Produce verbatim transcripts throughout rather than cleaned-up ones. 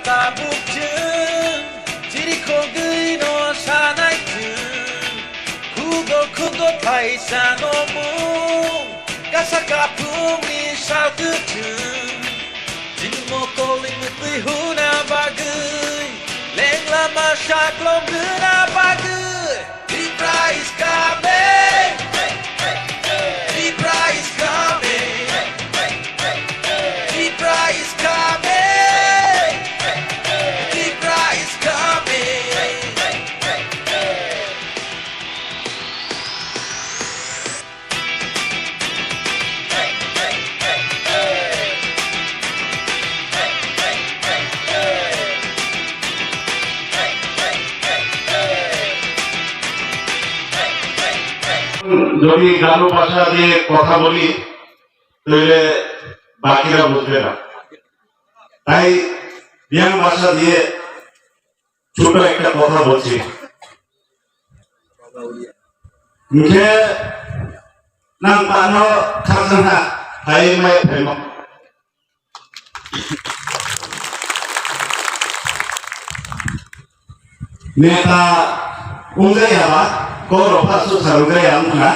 Tabuk chwng chirikhogwi no sanai chwng, khugo khugo thaisa no mung, kasa kaphungni saltwk chwng. Chini mokol ni mwtwi huna bagwi, lengla ma saklom huna bagwi. Tipra is coming! Tipra is coming! Tipra is coming! Tipra is coming! যদি গারো ভাষা দিয়ে কথা বলি, তাহলে বাকিরা বুঝবে না। তাই বিয়াম ভাষা দিয়ে ছোট একটা কথা বলছি। Hingke nang pano khakchangha hai mai phaimo. Neta wngjaya ba, kok rok pha aswk sa wngjaya wngkha na.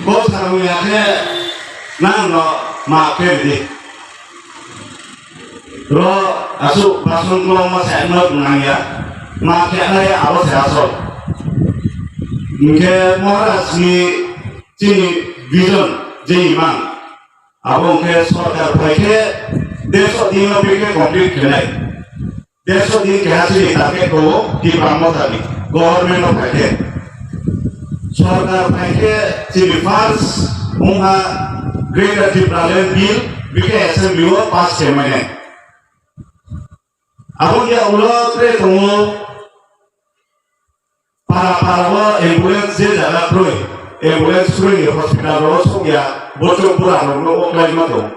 Kok sa wngya khe nang no maaf khe ridi. Ro aswk bason kwbangma sa no nangya, maaf khe nai abo se asol. Hingke Maharaj ni chini vision je imang, abo hingke sorkar phai khe dersho din no bikhe complete khenai. Dersho din keha chini target ko Tipra Motha ni government no phai khe. Sorkar phai khe chini first wngha Greater Tipraland Bill bikhe assembly o pass khe mane. Abo ya ulo tre tongo. Para para o ambulance je jaga kroi, ambulance kroi ni hospital ro sokya, bochok bura rok no oklai ma tong.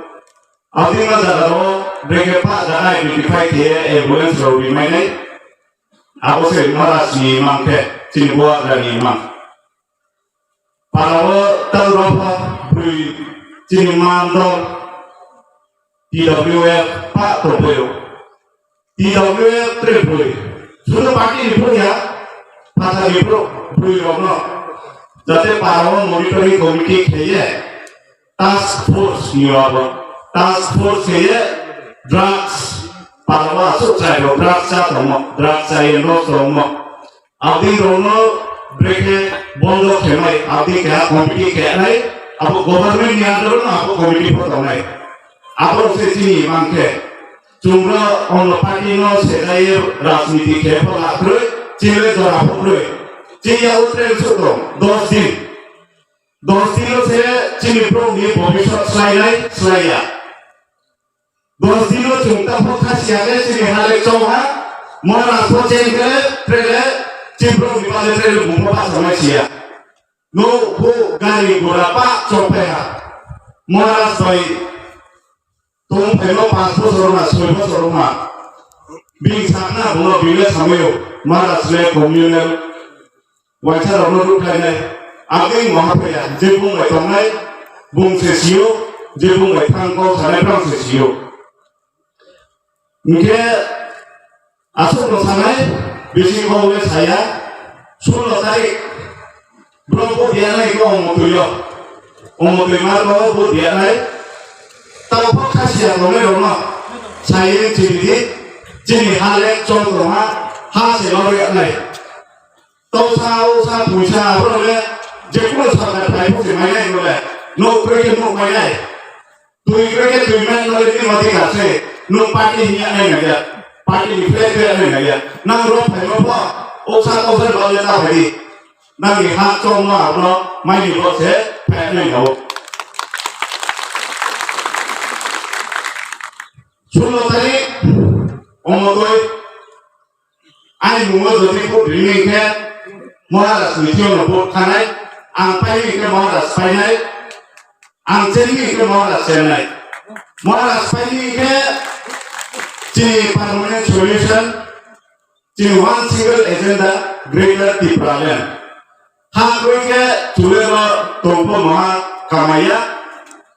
Abdi ma jaga ro breke pa jaga identify khe ambulance ro ri mai nai. Abo se Maharaj ni mang khe, chini Bubagra ni mang. Para o tal ro pha bui chini mang dol T W F pa to boyo. T W F tre bwrwi. Sudu party ni phuru ya, phatar ni phuru bwrwi rokno. Jate para o monitoring committee kheye, task force ni abo. Task force kheye, drugs, para o asuk chai rok, drugs cha tongmo, drugs cha ye no tongmo. Abdi rokno brekhe bondo khenai, abdi keha committee khenai, abo government ni under no abo committee pho tongnai. Abo se chini mangkhe. Chwngno ono party no sejaiye rajniti khe phola kwrwi, chile jora pho kwrwi. Chini yago trail suk tong, dos din. Dos din o se chini borok ni bobisot swlainai, swlaiya. Dos din o chwng ta pho khasiya khe chini halek chong ha, mona pho chen khe trele, chini borok ni bale trele bumbo bachama siya. No bo gari gora pa chong phai ha. Maharaj bai Tong phaino panch bochor wngma, soi bochor wngma. Bini sakna bono bini le samayo, Maharaj le communal waisa rokno rukhlainai. Ageng mahaphaya, je bung bai tongnai, bung se sio, je bung bai thang kok sanai, brang se sio. Hingke Aswk no sanai, bisi kok le saya, sullo tarik, borok bo diya nai ko omo twi o, omo twi mar ko bo diya nai, tamo kok kha siya tongnai rok no, sai ring chini di, chini ha le chol tong ha, ha se lo rw nai. Tausa, usa, puisa, abo le, je kuno sarkar phai bo se mai nai bo le, nok kwrwi khe nok mai nai. Twi kwrwi khe twi mai nai, nini mati ka se, nwng party hini anai nai ya, party ni flag khe anai nai ya. Nang rok phai rok bo, uksa uksa rok le ta phai di. Nang ni ha chong no abono mai ni bo se phai anai nai o. Sullo tarik, omo twi, Ani mungo jodi vote rini khe Maharaj ni thio no vote khanai, ang pai ni khe Maharaj painai, ang chen ni khe Maharaj chennai. Maharaj pai ni khe chini permanent solution, chini one single agenda, Greater Tipraland. Ha koi khe chule ro tongpo maha kamaya,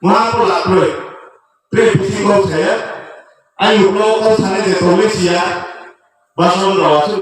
maha po lakroi. Tre bisi kok saya, Ayuk no kok sanai de tongwi siya. Bason rok aswk